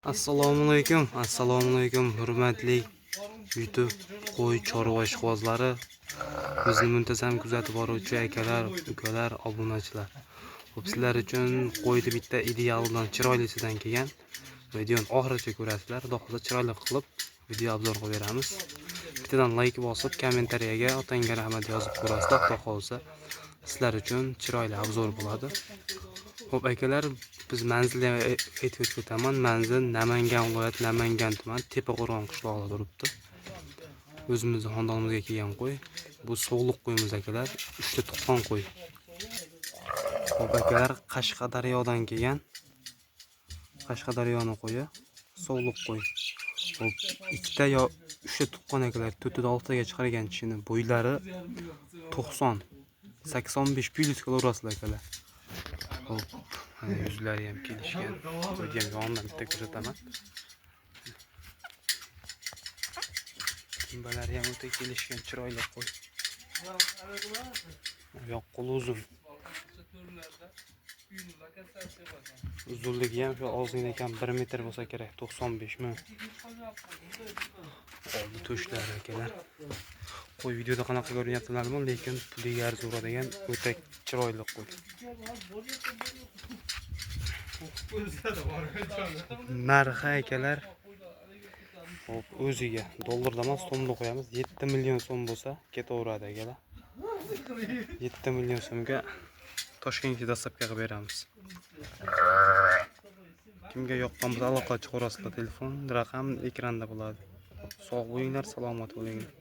Assalomu alaykum, assalomu alaykum, hurmatli YouTube qo'y chorva ishqibozlari, bizni muntazam kuzatib boruvchi akalar, ukalar, obunachilar. Xo'p, sizlar uchun qo'yni bitta idealdan, chiroylisidan kelgan videoni oxirigacha ko'rasizlar. Xudo xohlasa chiroyli qilib video obzor qilib beramiz. Bittadan like bosib, kommentariyaga otangga rahmat yozib ko'rasizlar. Xudo xohlasa sizlar uchun chiroyli obzor bo'ladi. Xo'p, akalar, biz manzilni aytib o'tib ketaman. Manzil Namangan viloyati, Namangan tumani, Tepaqo'rg'on qishlog'ida turibdi. O'zimizni xonadonimizga kelgan qo'y. Bu sog'liq qo'yimiz, akalar, 3 ta tuqqan qo'y. Xo'p, akalar, Qashqadaryodan kelgan. Qashqadaryoni qo'yi, sog'liq qo'y. Xo'p, ikkita yo 3 ta tuqqan, akalar, 4 ta 6 taga chiqargan tishini, bo'ylari 90 85 plyus kelaverasizlar, akalar. Xo'p, mana yuzlari ham kelishgan. Qo'yni ham yonidan bitta ko'rsataman. Dumbalari ham o'ta kelishgan, chiroyli qo'y. Oyoq qo'li uzun. Uzunligi ham shu ozgina kam 1 metr bo'lsa kerak, 95 mi? Oldi to'shlari, akalar. Qo'y videoda qanaqa ko'rinyapti bilmadim, lekin puliga arziydigan o'ta chiroyli qo'y. Narxi, akalar, hop, o'ziga dollarda emas, so'mda qo'yamiz. 7 million so'm bo'lsa ketaveradi, akalar. 7 million so'mga Toshkentga dastlabki qilib beramiz. Kimga yoqqan bo'lsa aloqa chiqarasizlar, telefon raqam ekranda bo'ladi. Sog' bo'linglar, salomat bo'linglar.